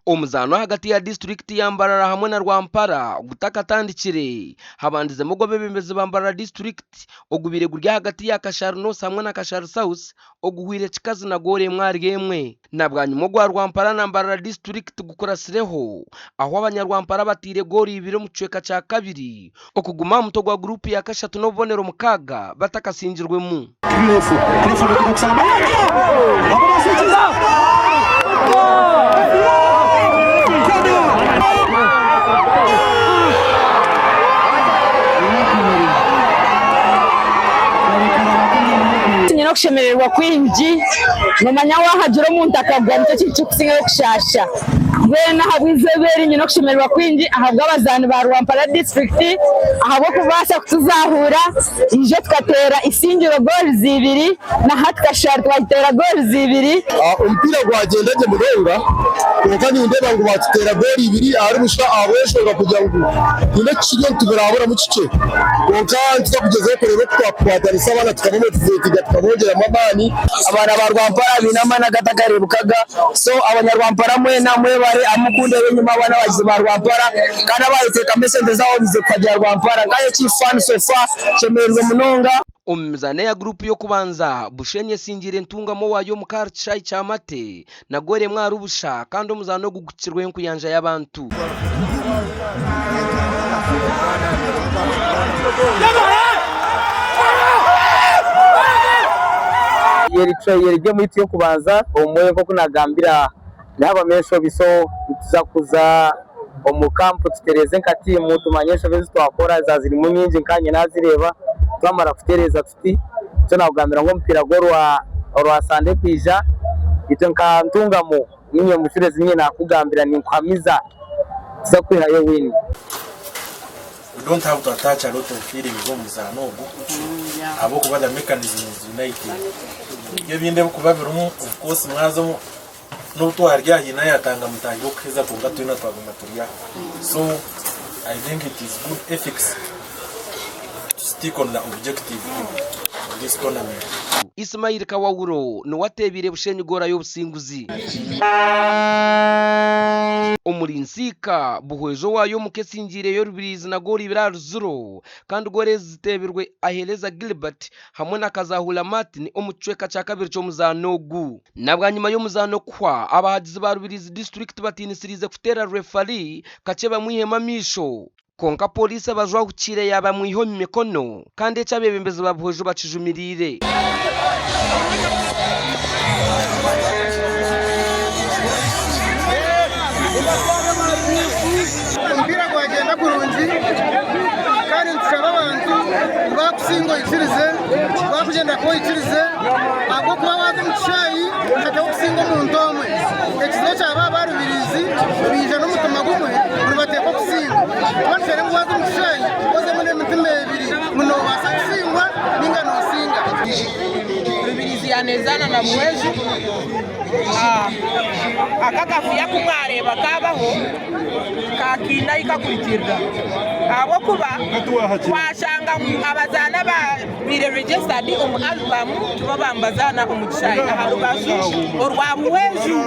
Omuzaano ahagati ya disiturikiti ya Mbarara hamwe na Rwampara gutakatandikire, habandizemu ogw'abeebembezi ba Mbarara disiturikiti ogubaire guri ahagati ya Kashari North hamwe na Kashari South oguhweire kikazi na goolo emwe ahari emwe. Na bwanyima ogwa Rwampara na Mbarara disiturikiti gukuratsireho ahu abanyarwampara bataire goolo ibiri omu kicweka kya kabiri okuguma aha mutwe gwa guruupu ya kashatu n'obubonero mukaaga batakasingirwemu. Nyine okushemererwa kwingi, nomanya wahagira omuntu akagwa nikyo kintu kirikusingayo kushaasha. Mbwenu ahabw'eizooba eri nyine okushemererwa kwingi ahabw'abazaani ba Rwampara disiturikiti ahabw'okubaasa kutuzahuura ijo tukateera Isingiro goals ibiri na hati Kashari twagiteera goals ibiri. Omupiira gwagyenda gye munonga kwonka nindeeba ngu baatuteera goolo ibiri ahari busha ahabw'enshonga kugira ngu haine ekikiriyo nituburaburamu kikye kwonka nituza kugyezaho kureeba oku twakukwatanisa abaana tukabamotivetinga tukabongyeramu amaani. Abaana ba Rwampara baine amaani agatakareebekaga so abanyarwampara mwena mwebare ahamukundeeba enyima aba n'abagizi ba Rwampara kandi abayeteekamu esente zaabo bize kuhagira Rwampara nkaanye chief fan so far nshemereirwe munonga. Omu mizaano eya guruupu y'okubanza, Bushenyi esingiire Ntungamo owaayo omu kaaro kishaayi kya Mate na goolo emwe ahari busha kandi omuzaano ogu gukirweho enkuyanja y'abantu. Yeri gemu yaitu y'okubanza obumwe nk'oku nagambira nihabamu enshobi so nituza kuza omu kampu tutereeze nka tiimu tumanye enshobi ezi twakora zaaba zirimu nyingi nkanye nazireeba twamara kutereeza tuti nikyo nakugambira ngu omupiira gw'orwa orwa sande erikwija itwe nka Ntungamo niinye mucureezi niinye nakugambira ninkuhamiza nituza kwihayo wini. We don't have to attach a lot of feelings omu muzaano ogu ahabw'okuba the mechanism is uniting. Ebindi ebirikuba birimu of course mwaza omu n'obu twarya haine ayatanga mutaahi we okuheza kwonka twena twaguma turi aho. So I think it is good ethics to stick on the objective of this tournament. Ismail Kawawuro niwe ateebiire Bushenyi goora y'obusinguzi. Omuri Nsiika, Buhweju owaayo omuka esingiireyo Rubiriizi na goolo ibiri ahari ziro kandi goolo ezi ziteebirwe Ahereza Gilbert hamwe na Kazahula Martin omu kicweka kya kabiri ky'omuzaano ogu. Na bwanyima y'omuzaano kuhwa, abahagizi ba Rubirizi disiturikiti batiinisiriize kuteera referee kakye bamwihemu amaisho. Kwonka pooriisi ebajwahukiire yaabamwiha omu mikono kandi eki abeebembezi ba Buhweju bakijumiriire. Omupiira gwagyenda kurungi kandi nitushaba abantu ngu baakusinga oikirize, baakugyenda kubi oikirize ahabw'okuba waaza omu kishaayi oteho kusinga omuntu omwe. Ekizibu ekyaba aba Rubirizi baija n'omutima gumwe ngu nibateekwa kusinga. Kuba nitushaba ngu waaza omu kishaayi ozemu n'emitima ebiri ngu noobaasa kusingwa nainga noosinga. Rubirizi yanezaana na Buhweju. Aka akavuyo aku mwareeba kaabaho kakiine ahi kakurugirira ahabw'okuba twashanga ngu abazaani ababaire registered omu album tibo baamubazaana omu kishaayi aha rubaju orwa Buhweju.